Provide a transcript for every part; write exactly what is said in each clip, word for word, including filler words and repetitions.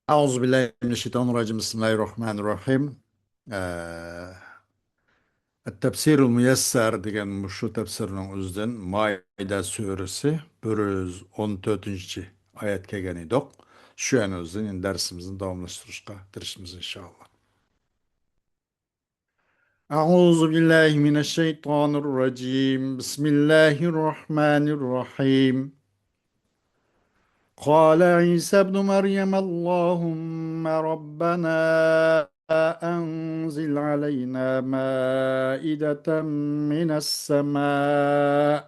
أعوذ بالله من الشيطان الرجيم. بسم الله الرحمن الرحيم. ئە، التفسير الميسر دېگەن مۇشۇ تەپسىرنىڭ ئۆزىدىن مائىدە سۈرىسى بىر يۈز ئون تۆتىنچى ئايەت كەلگەن ئىدۇق. شۇ يەرنىڭ ئۆزىدىن ئەمدى دەرسىمىزنى داۋاملاشتۇرۇشقا تىرىشىمىز، ئىنشائاللا. أعوذ بالله من الشيطان الرجيم. بسم الله الرحمن الرحيم. قال عيسى ابن مريم: اللهم ربنا أنزل علينا مائدة من السماء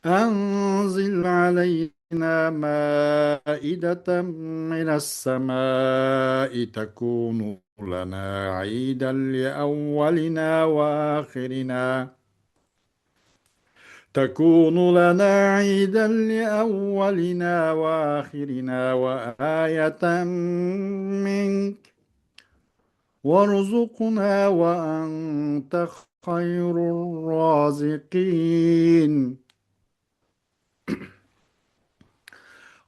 أنزل علينا مائدة من السماء تكون لنا عيدا لأولنا وآخرنا، تكون لنا عيدا لأولنا وآخرنا وآية منك وارزقنا وأنت خير الرازقين.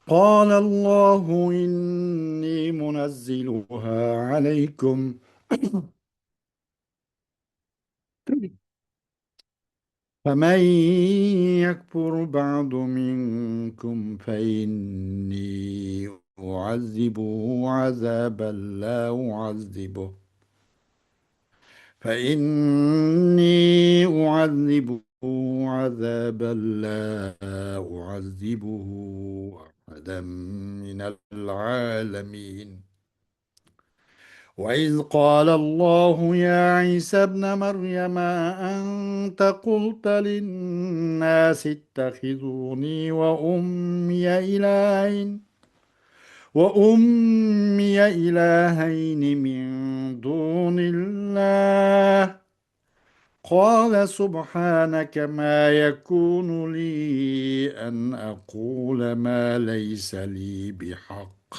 قال الله إني منزلها عليكم فمن يكفر بعد منكم فإني أعذبه عذابا لا أعذبه فإني أعذبه عذابا لا أعذبه أحدا من العالمين. وإذ قال الله يا عيسى ابن مريم أأنت قلت للناس اتخذوني وأمي إلهين، وأمي إلهين من دون الله، قال سبحانك ما يكون لي أن أقول ما ليس لي بحق،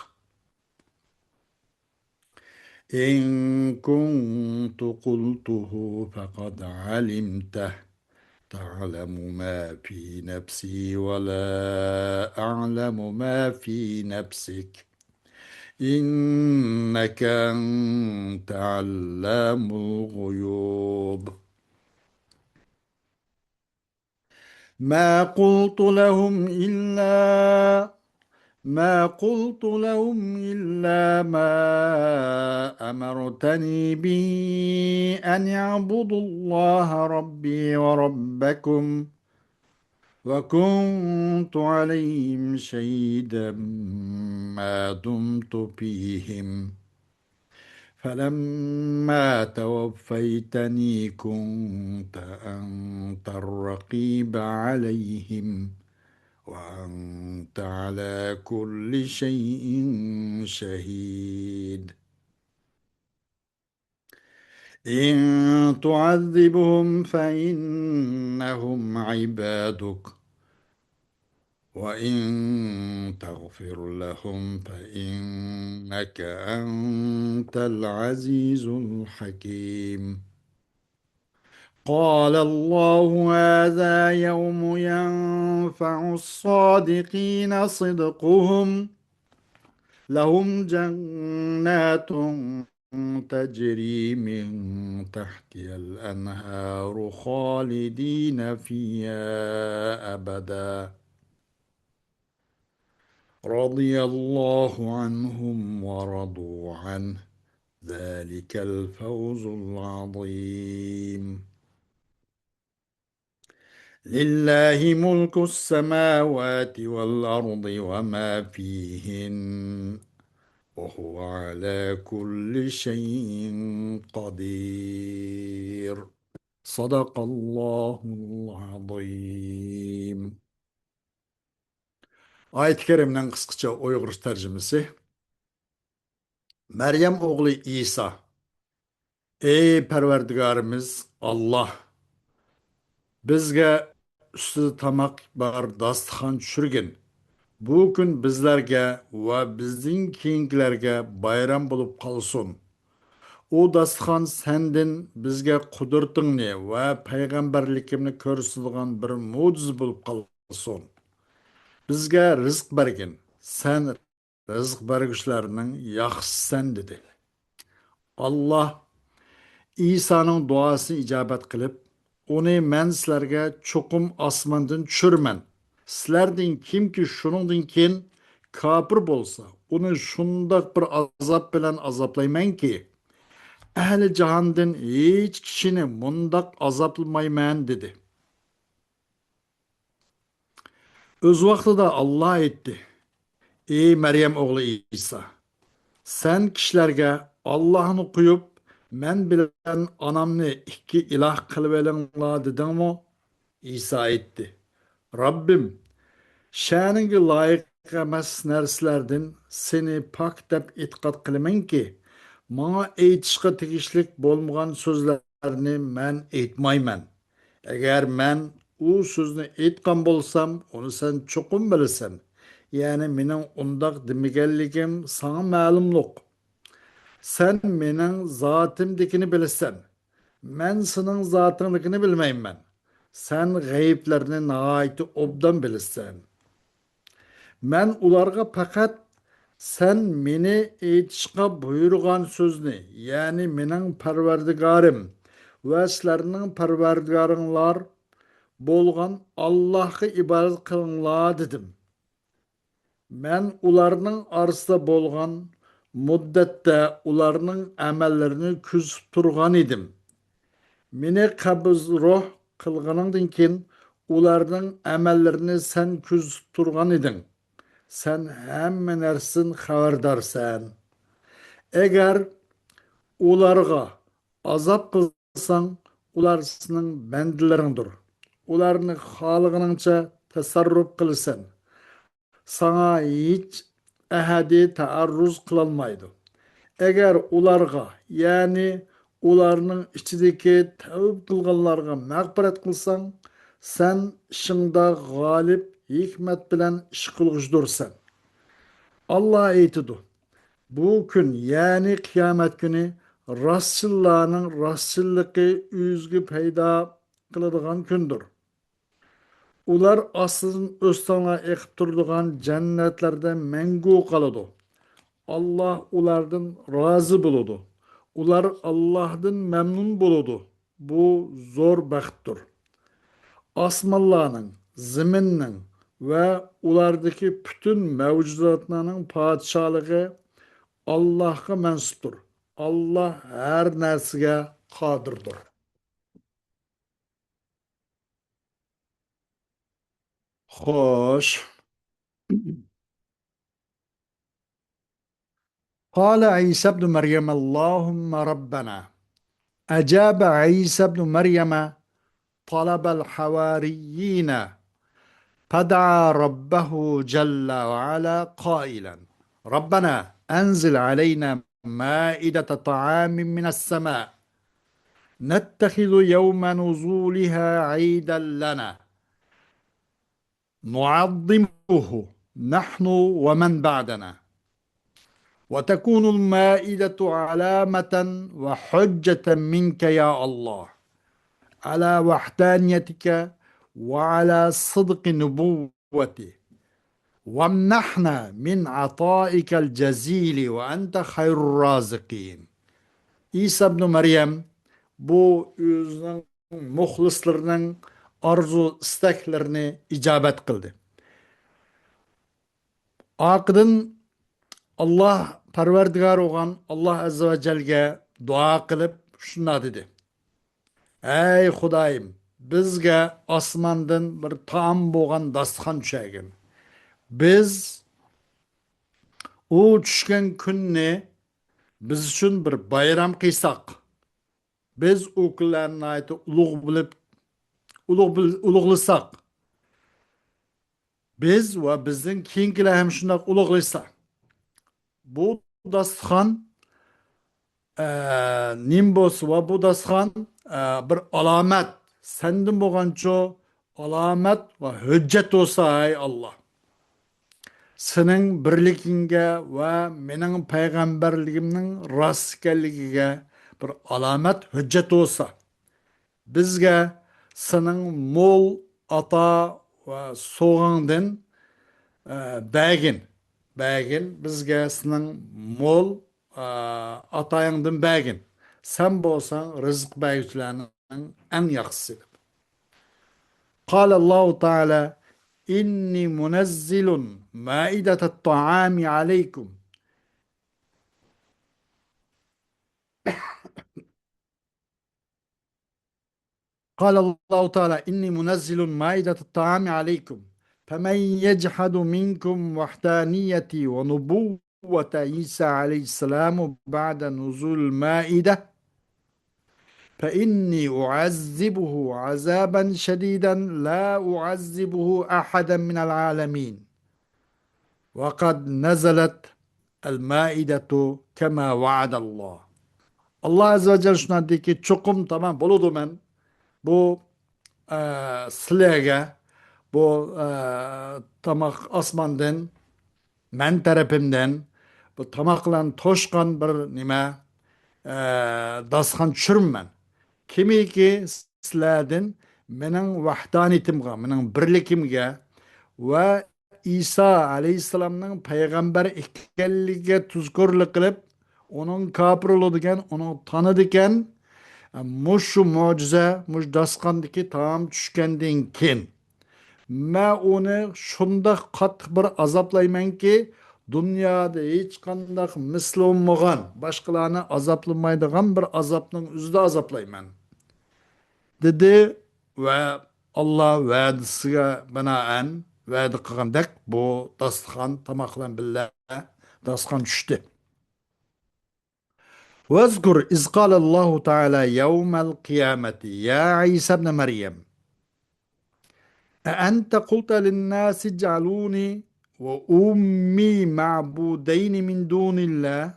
إن كنت قلته فقد علمته، تعلم ما في نفسي ولا أعلم ما في نفسك، إنك أنت علام الغيوب. ما قلت لهم إلا ما قلت لهم إلا ما أمرتني به أن اعبدوا الله ربي وربكم وكنت عليهم شهيدا ما دمت فيهم فلما توفيتني كنت أنت الرقيب عليهم وأنت على كل شيء شهيد. إن تعذبهم فإنهم عبادك وإن تغفر لهم فإنك أنت العزيز الحكيم. قال الله هذا يوم ينفع الصادقين صدقهم لهم جنات تجري من تحتها الأنهار خالدين فيها أبدا رضي الله عنهم ورضوا عنه ذلك الفوز العظيم. لله ملك السماوات والأرض وما فيهن وهو على كل شيء قدير. صدق الله العظيم. ئايەتى كەرىمىنىڭ قىسقىچە ئۇيغۇرچە تەرجىمىسى. مەريەم ئوغلى ئىسا، ئەي پەرۋەردىگارىمىز ئاللاھ، بىزگە ئۈستىدە تاماق بار داستىخان چۈشۈرگىن. بۇ كۈن بىزلەرگە ۋە بىزدىن كېيىنكىلەرگە بايرام بولۇپ قالسۇن. ئۇ داستىخان سەندىن بىزگە قۇدرىتىڭنى ۋە پەيغەمبەرلىكىمنى كۆرسىتىدىغان بىر مۆجىزە بولۇپ قالسۇن. بىزگە رىزىق بەرگىن. سەن رىزىق بەرگۈچىلەرنىڭ ياخشىسىسەن» دېدى. ئاللا ئىسانىڭ دۇئاسىنى ئىجابەت قىلىپ، ئۇنى مەن سىلەرگە چوقۇم ئاسماندىن چۈشۈرىمەن. سىلەردىن كىمكى شۇنىڭدىن كېيىن كاپىر بولسا، ئۇنى شۇنداق بىر ئازاب بىلەن ئازابلايمەنكى، ئەھلى جاھاندىن ھېچ كىشىنى مۇنداق ئازابلىمايمەن، دېدى. ئۆز ۋاقتىدا ئاللا ئېيتتى: «ئى مەريەم ئوغلى ئىسا، سەن كىشىلەرگە، ئاللاھنى قويۇپ، مەن بىلەن ئانامنى ئىككى ئىلاھ قىلىۋېلىڭلار دېدىڭمۇ؟» ئىسا ئېيتتى: «رەببىم، شەنىڭگە لايىق ئەمەس نەرسىلەردىن سېنى پاك دەپ ئېتىقاد قىلىمەنكى، ماڭا ئېيتىشقا تېگىشلىك بولمىغان سۆزلەرنى مەن ئېيتمايمەن. ئەگەر مەن ئۇ سۆزنى ئېيتقان بولسام، ئۇنى سەن چوقۇم بىلىسەن. يەنى مېنىڭ ئۇنداق دېمىگەنلىكىم ساڭا مەلۇملۇق. سەن مېنىڭ زاتىمدىكىنى بىلىسەن. مەن سېنىڭ زاتىڭدىكىنى بىلمەيمەن. سەن غەيىبلەرنى ناھايىتى ئوبدان بىلىسەن. مەن ئۇلارغا پەقەت سەن مېنى ئېيتىشقا بۇيرۇغان سۆزنى، يەنى مېنىڭ پەرۋەردىگارىم ۋە سىلەرنىڭ پەرۋەردىگارىڭلار بولغان ئاللاھقا ئىبادەت قىلىڭلار دېدىم. مەن ئۇلارنىڭ ئارىسىدا بولغان مۇددەتتە ئۇلارنىڭ ئەمەللىرىنى كۆزىتىپ تۇرغان ئىدىم. مېنى قەبز روھ قىلغىنىڭدىن كېيىن ئۇلارنىڭ ئەمەللىرىنى سەن كۆزىتىپ تۇرغان ئىدىڭ. سەن ھەممە نەرسىدىن خەۋەردارسەن. ئەگەر ئۇلارغا ئازاب قىلساڭ، ئۇلار سېنىڭ بەندىلىرىڭدۇر. ئۇلارنى خالىغىنىڭچە تەسەررۇپ قىلىسەن. ساڭا ھېچ ئەھەدى تەئەررۇز قىلالمايدۇ. ئەگەر ئۇلارغا، يەنى ئۇلارنىڭ ئىچىدىكى تەۋبە قىلغانلارغا مەغپىرەت قىلساڭ، سەن ئىشىڭدا غالىب، ھېكمەت بىلەن ئىش قىلغۇچىدۇرسەن. ئاللا ئېيتىدۇ: «بۇ كۈن، يەنى قىيامەت كۈنى راستچىللارنىڭ راستچىللىقى ئۆزىگە پەيدا قىلىدىغان كۈندۇر. ئۇلار ئاستىدىن ئۆستەڭلار ئېقىپ تۇرىدىغان جەننەتلەردە مەڭگۈ قالىدۇ. ئاللا ئۇلاردىن رازى بولىدۇ. ئۇلار ئاللاھتىن مەمنۇن بولىدۇ. بۇ زور بەختتۇر. ئاسمانلارنىڭ، زېمىننىڭ ۋە ئۇلاردىكى پۈتۈن مەۋجۇداتلارنىڭ پادىشاھلىقى ئاللاھقا مەنسۇپتۇر. ئاللا ھەر نەرسىگە قادىردۇر.» خوش. قال عيسى ابن مريم: اللهم ربنا. أجاب عيسى ابن مريم طلب الحواريين، فدعا ربه جل وعلا قائلا: ربنا أنزل علينا مائدة طعام من السماء نتخذ يوم نزولها عيدا لنا نعظمه نحن ومن بعدنا، وتكون المائدة علامة وحجة منك يا الله على وحدانيتك وعلى صدق نبوتك، وامنحنا من عطائك الجزيل وأنت خير الرازقين. ئىسا ئىبنى مەريەم بۇ ئۆزىنىڭ مۇخلىسلىرىنىڭ ئارزۇ ئىستەكلىرىنى ئىجابەت قىلدى. ئارقىدىن ئاللاھ پەرۋەردىگار بولغان ئاللاھ ئەززە ۋە جەلگە دۇئا قىلىپ شۇنداق دېدى: ئەي خۇدايىم، بىزگە ئاسماندىن بىر تائام بولغان داستىخان چۈشەرگىن. بىز ئۇ چۈشكەن كۈننى بىز ئۈچۈن بىر بايرام قىلساق، بىز ئۇ كۈنلەرنى ناھايىتى ئۇلۇغ بىلىپ، ئۇلۇغ بىل-، ئۇلۇغلىساق، بىز ۋە بىزدىن كېيىنكىلەر ھەم شۇنداق ئۇلۇغلىسا، بۇ داستىخان، ئە، نېمە بولسا ۋە بۇ داستىخان، ئە، بىر ئالامەت، سەندىن بولغانچۇ ئالامەت ۋە ھۆججەت بولسا، ئەي ئاللاھ. سېنىڭ بىرلىكىڭگە ۋە مېنىڭ پەيغەمبەرلىكىمنىڭ راست ئىكەنلىكىگە بىر ئالامەت، ھۆججەت بولسا، بىزگە سېنىڭ مول ئاتا ۋە سوغاڭدىن، ئە، بەرگىن. بەرگىن، بىزگە سېنىڭ مول، ئا، ئاتايىڭدىن بەرگىن. سەن بولساڭ رىزىق بەرگۈچىلەرنىڭ ئەڭ ياخشىسى، دەپ. قال الله تعالى: إني منزل مائدة الطعام عليكم. قال الله تعالى: إني منزل مائدة الطعام عليكم، فمن يجحد منكم وحدانيتي ونبوة عيسى عليه السلام بعد نزول المائدة، فإني أعذبه عذابا شديدا لا أعذبه أحدا من العالمين. وقد نزلت المائدة كما وعد الله. ئاللا ئەززە ۋە جەل شۇنداق دېدىكى، چوقۇم، تامام، بولىدۇ، مەن بۇ، ئە، سىلەرگە بۇ، ئە، تاماق ئاسماندىن، مەن تەرىپىمدىن بۇ تاماق بىلەن توشقان بىر نېمە، ئە، داستىخان چۈشۈرىمەن. كىمكى سىلەردىن مېنىڭ ۋەھدانىيىتىمغا، مېنىڭ بىرلىكىمگە ۋە ئىسا ئەلەيھىسسالامنىڭ پەيغەمبەر ئىكەنلىكىگە تۇزكورلۇق قىلىپ، ئۇنىڭ كاپىر بولىدىكەن، ئۇنىڭ تانىدىكەن، مۇشۇ مۆجىزە، مۇشۇ داستىخاندىكى تائام چۈشكەندىن كېيىن، مەن ئۇنى شۇنداق قاتتىق بىر ئازابلايمەنكى، دۇنيادا ھېچقانداق مىسلى بولمىغان، باشقىلارنى ئازابلىمايدىغان بىر ئازابنىڭ ئۆزىدە ئازابلايمەن، دېدى. ۋە ئاللا ۋەدىسىگە بىنائەن، ۋەدە قىلغاندەك، بۇ داستىخان، تاماق بىلەن بىللە داستىخان چۈشتى. واذكر إذ قال الله تعالى يوم القيامة يا عيسى ابن مريم أأنت قلت للناس اجعلوني وأمي معبودين من دون الله؟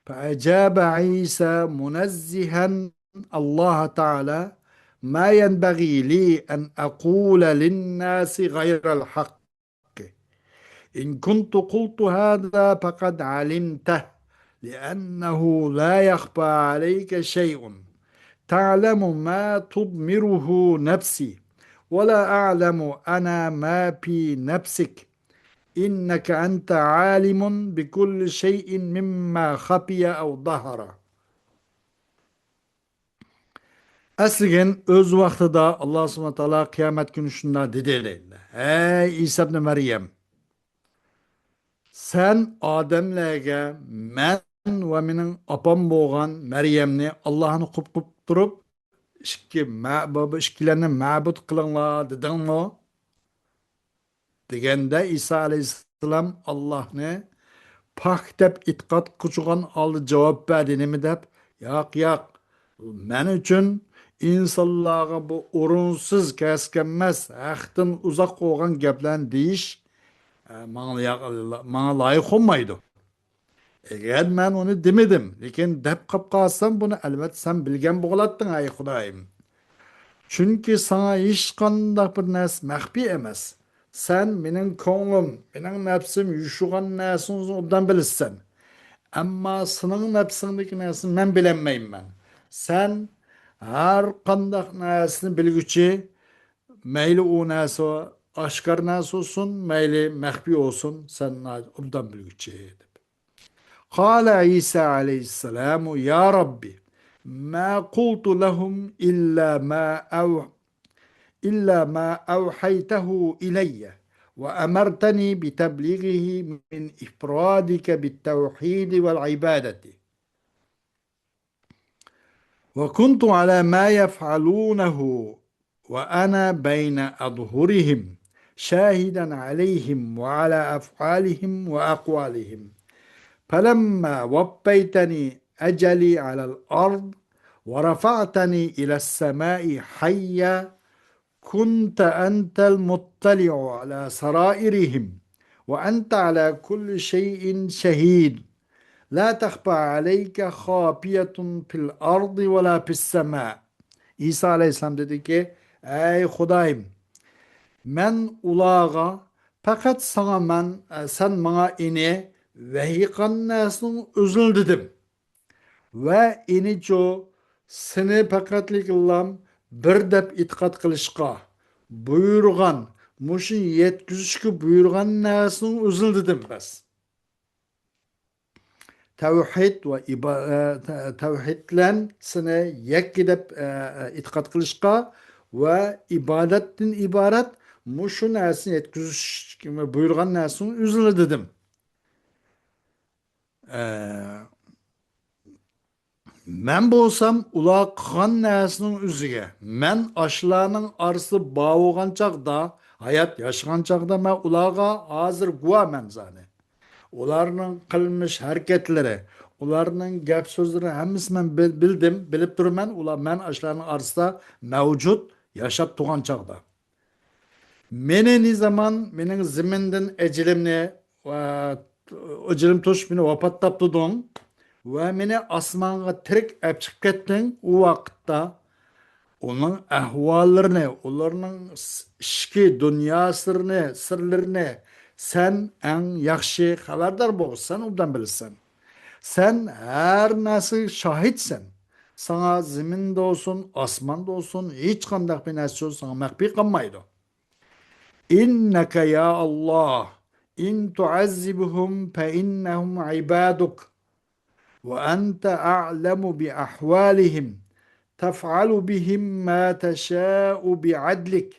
فأجاب عيسى منزها الله تعالى: ما ينبغي لي أن أقول للناس غير الحق. إن كنت قلت هذا فقد علمته، لأنه لا يخفى عليك شيء، تعلم ما تضمره نفسي، ولا أعلم أنا ما في نفسك، إنك أنت عالم بكل شيء مما خفي أو ظهر. ئەسلىگىن، ئۆز ۋاقتىدا ئاللا سۇبھانەھۇ ۋە تائالا قىيامەت كۈنى شۇنداق دېدى دەيدۇ: ھەي ئىسا ئىبنى مەريەم، سەن ئادەملەرگە مەن ۋە مېنىڭ ئاپام بولغان مەريەمنى ئاللانى قوپۇپ تۇرۇپ، ئىككى مە-، بۇ، بۇ ئىككىلەننى مەبۇد قىلىڭلار دېدىڭمۇ؟ دېگەندە، ئىسا ئەلەيھىسسالام ئاللاھنى پاك دەپ ئېتىقاد قىلغان ھالدا جاۋاب بەردى. نېمە دەپ؟ ياق، ياق. مەن ئۈچۈن ئىنسانلارغا بۇ ئورۇنسىز، كەس كەلمەس، ھەقتىن ئۇزاق بولغان گەپلەرنى دېيىش، ئە، ماڭا ياق-، ماڭا لايىق بولمايدۇ. ئەگەر مەن ئۇنى دېمىدىم، لېكىن دەپ قاپ قالسام، بۇنى ئەلۋەتتە سەن بىلگەن بولاتتىڭ، ئەي خۇدايىم. چۈنكى ساڭا ھېچقانداق بىر نەرسە مەخپىي ئەمەس. سەن مېنىڭ كۆڭلۈم، مېنىڭ نەپسىم يوشۇرغان نەرسىڭىزنى ئوبدان بىلىسەن. ئەمما سېنىڭ نەپسىڭدىكى نەرسىنى مەن بىلەلمەيمەن. سەن ھەر قانداق نەرسىنى بىلگۈچى، مەيلى ئۇ نەرسە ئاشكارا نەرسە بولسۇن، مەيلى مەخپىي بولسۇن، سەن ئوبدان بىلگۈچى، دەپ. قال عيسى عليه السلام: يا رب، ما قلت لهم إلا ما أو-، إلا ما أوحيته إلي، وأمرتني بتبليغه من إفرادك بالتوحيد والعبادة. وكنت على ما يفعلونه وأنا بين أظهرهم شاهدا عليهم وعلى أفعالهم وأقوالهم. فلما وفيتني أجلي على الأرض ورفعتني إلى السماء حيا، كنت أنت المطلع على سرائرهم، وأنت على كل شيء شهيد، لا تخفى عليك خافية في الأرض ولا في السماء. ئىسا ئەلەيھىسسالام دېدىكى، ئەي خۇدايىم، مەن ئۇلارغا پەقەت ساڭا مەن، سەن ماڭا ئېنى ۋەھىي قىلغان نەرسىنىڭ ئۆزىنى دېدىم. ۋە ئېنىچۇ، سېنى پەقەتلىكلا بىر دەپ ئېتىقاد قىلىشقا، بۇيرۇغان، مۇشۇ يەتكۈزۈشكە بۇيرۇغان نەرسىنىڭ ئۆزىنى دېدىم بەس. تەۋھىد ۋە ئىبا-، ئە، تە-، تەۋھىد بىلەن سېنى يەككە دەپ، ئە، ئە، ئېتىقاد قىلىشقا ۋە ئىبادەتتىن ئىبارەت مۇشۇ نەرسىنى يەتكۈزۈش بۇيرۇغان نەرسىنىڭ ئۆزىنى دېدىم. ئە، مەن بولسام ئۇلار قىلغان نەرسىنىڭ ئۆزىگە، مەن ئاشۇلارنىڭ ئارىسىدا بار بولغان چاغدا، ھايات ياشىغان چاغدا مەن ئۇلارغا ھازىر گۇۋاھمەن زادى. ئۇلارنىڭ قىلمىش ھەرىكەتلىرى، ئۇلارنىڭ گەپ سۆزلىرى ھەممىسى مەن بىل-، بىلدىم، بىلىپ تۇرىمەن، ئۇلار مەن ئاشۇلارنىڭ ئارىسىدا مەۋجۇت، ياشاپ تۇرغان چاغدا. مېنى نى زامان مېنىڭ زېمىندىن ئەجىلىمنى ۋە ئەجىلىم توشۇپ مېنى ۋاپات تاپتۇردۇڭ ۋە مېنى ئاسمانغا تىرىك ئەپ چىقىپ كەتتىڭ، ئۇ ۋاقىتتا ئۇنىڭ ئەھۋاللىرىنى، ئۇلارنىڭ س-، ئىچكى دۇنيا سىرىنى، سىرلىرىنى سەن ئەڭ ياخشى خەۋەردار بولغۇچىسەن، ئوبدان بىلىسەن. سەن ھەر نەرسىگە شاھىتسەن. ساڭا زېمىندا بولسۇن، ئاسماندا بولسۇن، ھېچقانداق بىر نەرسە ساڭا مەخپىي قالمايدۇ. إنك يا الله إن تعذبهم فإنهم عبادك وأنت أعلم بأحوالهم تفعل بهم ما تشاء بعدلك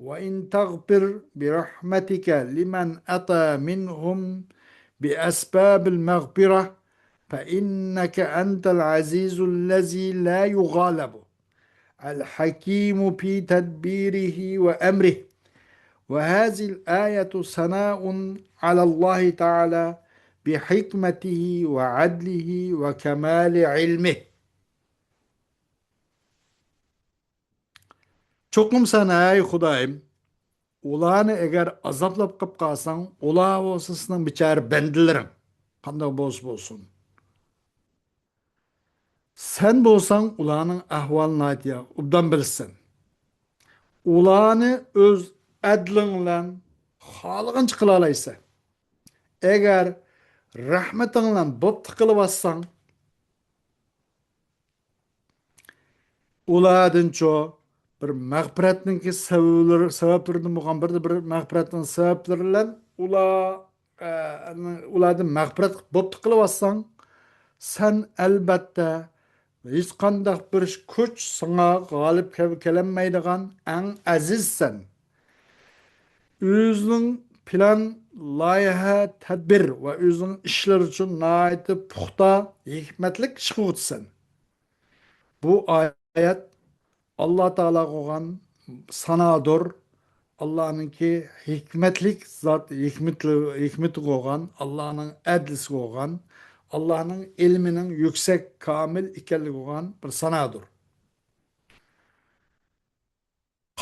وإن تغفر برحمتك لمن أتى منهم بأسباب المغفرة فإنك أنت العزيز الذي لا يغالب الحكيم في تدبيره وأمره. وهذه الآية ثناء على الله تعالى بحكمته وعدله وكمال علمه. چوقۇم سەن، ئەي خۇدايىم، ئۇلارنى ئەگەر ئازابلاپ قېلىپ قالساڭ، ئۇلار بولسا سېنىڭ بىچارە بەندىلىرىڭ. قانداق بولسا بولسۇن. سەن بولساڭ ئۇلارنىڭ ئەھۋالىنى ناھايىتى ئوبدان بىلىسەن. ئۇلارنى ئۆز ئەدلىڭ بىلەن خالىغانچە قىلالايسەن. ئەگەر رەھمىتىڭ بىلەن بوپتا قىلىۋاتساڭ، ئۇلاردىنچۇ بىر مەغپىرەتنىڭكى سەۋەبلىرى، سەۋەبلىرىدىن بولغان بىر، بىر مەغپىرەتنىڭ سەۋەبلىرى بىلەن ئۇلار، ئە، ئۇلاردىن مەغپىرەت بوپتا قىلىۋاتساڭ، سەن ئەلبەتتە ھېچقانداق بىر كۈچ ساڭا غالىب كەل-، كېلەلمەيدىغان ئەڭ ئەزىزسەن. ئۆزىنىڭ پىلان، لايىھە، تەدبىر ۋە ئۆزىنىڭ ئىشلىرى ئۈچۈن ناھايىتى پۇختا، ھېكمەتلىك ئىش قىلغۇچىسەن. بۇ ئايەت ئاللا تائالاغا بولغان سانادۇر. ئاللانىڭكى ھېكمەتلىك زات، ھېكمەتلى، ھېكمىتىگە بولغان، ئاللانىڭ ئەدلىسىگە بولغان، ئاللانىڭ ئىلمىنىڭ يۈكسەك، كامىل ئىكەنلىكىگە بولغان بىر سانادۇر.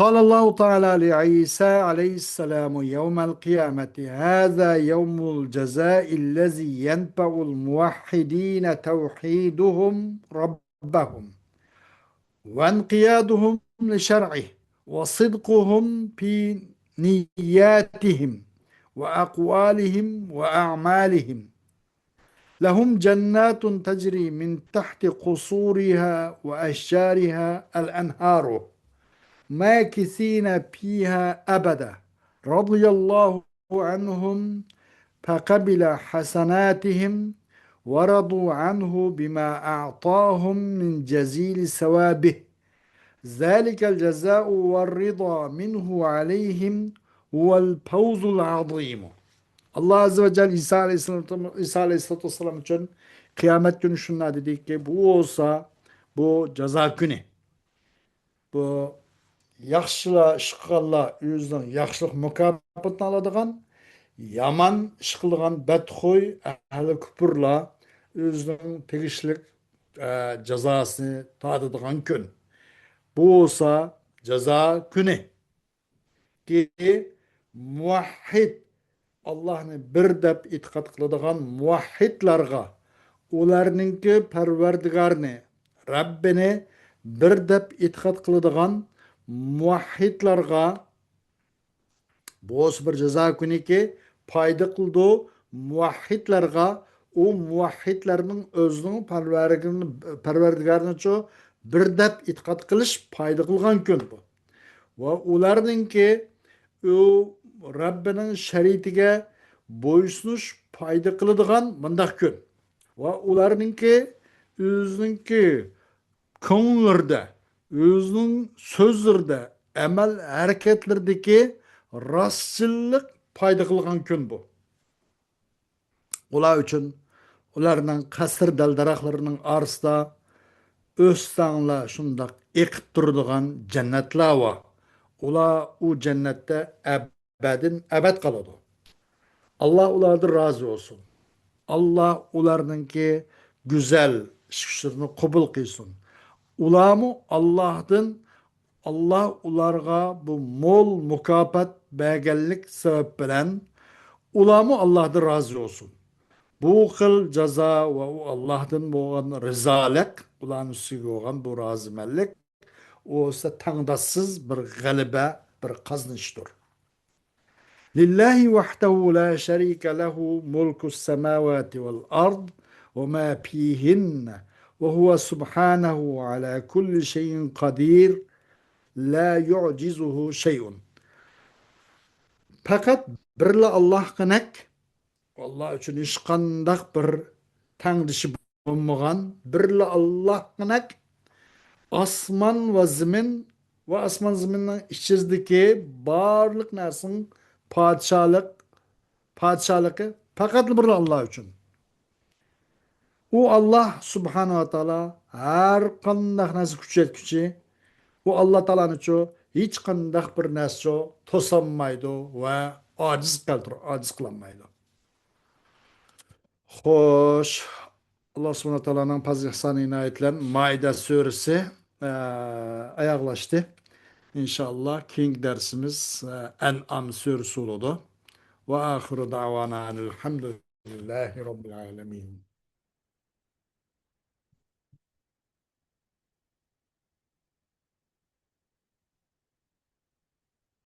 قال الله تعالى لعيسى عليه السلام يوم القيامة: هذا يوم الجزاء الذي ينفع الموحدين توحيدهم ربهم وانقيادهم لشرعه وصدقهم في نياتهم وأقوالهم وأعمالهم. لهم جنات تجري من تحت قصورها وأشجارها الأنهار ماكثين فيها أبدا رضي الله عنهم فقبل حسناتهم ورضوا عنه بما أعطاهم من جزيل ثوابه ذلك الجزاء والرضا منه عليهم هو الفوز العظيم. ئاللا ئەززە ۋە جەل ئىسا ئەلەيھىسسالام، ئىسا ئەلەيھىسسالاتۇ ۋەسسالام ئۈچۈن قىيامەت كۈنى شۇنداق دېدىكى، بۇ بولسا، بۇ جازا كۈنى. بۇ ياخشىلار ئىش قىلغانلار ئۆزىنىڭ ياخشىلىق مۇكاپاتىنى ئالىدىغان، يامان ئىش قىلغان بەتخۇي ئەھلى كۇپۇرلار ئۆزىنىڭ تېگىشلىك، ئە، جازاسىنى تارتىدىغان كۈن. بۇ بولسا جازا كۈنى. كى مۇۋەھھىد، ئاللاھنى بىر دەپ ئېتىقاد قىلىدىغان مۇۋەھھىدلارغا، ئۇلارنىڭكى پەرۋەردىگارنى، رەببىنى بىر دەپ ئېتىقاد قىلىدىغان مۇۋەھھىدلارغا بولسا بىر جازا كۈنىكى پايدا قىلىدۇ. مۇۋەھھىدلارغا، ئۇ مۇۋەھھىدلارنىڭ ئۆزىنىڭ پەرۋەردىگىرىنى، پەرۋەردىگارىنىچۇ بىر دەپ ئېتىقاد قىلىش پايدا قىلغان كۈن بۇ. ۋە ئۇلارنىڭكى ئۇ رەببىنىڭ شەرىئىتىگە بويسۇنۇش پايدا قىلىدىغان مۇنداق كۈن. ۋە ئۇلارنىڭكى ئۆزىنىڭكى كۆڭۈللىرىدە، ئۆزىنىڭ سۆزلىرىدە، ئەمەل ھەرىكەتلىرىدىكى راستچىللىق پايدا قىلغان كۈن بۇ. ئۇلار ئۈچۈن ئۇلارنىڭ قەسىر دەل-دەرەخلىرىنىڭ ئارىسىدا ئۆستەڭلار شۇنداق ئېقىپ تۇرىدىغان جەننەتلەر بار. ئۇلار ئۇ جەننەتتە ئەبەدىن ئەبەد قالىدۇ. ئاللا ئۇلاردىن رازى بولسۇن. ئاللا ئۇلارنىڭكى گۈزەل ئىش-كۈچلىرىنى قوبۇل قىلسۇن. ئۇلارمۇ ئاللاھتىن، ئاللا ئۇلارغا بۇ مول مۇكاپات بەرگەنلىك سەۋەب بىلەن ئۇلارمۇ ئاللاھتىن رازى بولسۇن. بۇ خىل جازا ۋە ئۇ ئاللاھتىن بولغان رىزالىق، ئۇلارنىڭ ئۈستىگە بولغان بۇ رازىمەنلىك، ئۇ بولسا تەڭداشسىز بىر غەلىبە، بىر قازىنىشتۇر. لله وحده لا شريك له ملك السماوات والأرض وما فيهن وهو سبحانه على كل شيء قدير لا يعجزه شيء. پەقەت بىرلا ئاللاھقىنەك، ئاللا ئۈچۈن ھېچقانداق بىر تەڭدىشى بولمىغان بىرلا ئاللاھقىنەك ئاسمان ۋە زېمىن ۋە ئاسمان زېمىننىڭ ئىچىدىكى بارلىق نەرسىنىڭ پادىشاھلىق، پادىشاھلىقى پەقەتلا بىرلا ئاللا ئۈچۈن. ئۇ ئاللا سۇبھانەھۇ ۋە تائالا ھەر قانداق نەرسە كۈچ يەتكۈچى. ئۇ ئاللا تائالانىچۇ ھېچقانداق بىر نەرسىچۇ توسالمايدۇ ۋە ئاجىز قالدۇر-، ئاجىز قىلالمايدۇ. خوش، ئاللا سۇبھانەھۇ ۋە تائالانىڭ پەزلى ئېھسانى ئىنايىتى بىلەن مائىدە سۈرىسى، ئە، ئاياغلاشتى. ئىنشائاللا كېيىنكى دەرسىمىز، ئە، ئەنئام سۈرىسى بولىدۇ. وآخر دعوانا أن الحمد لله رب العالمين.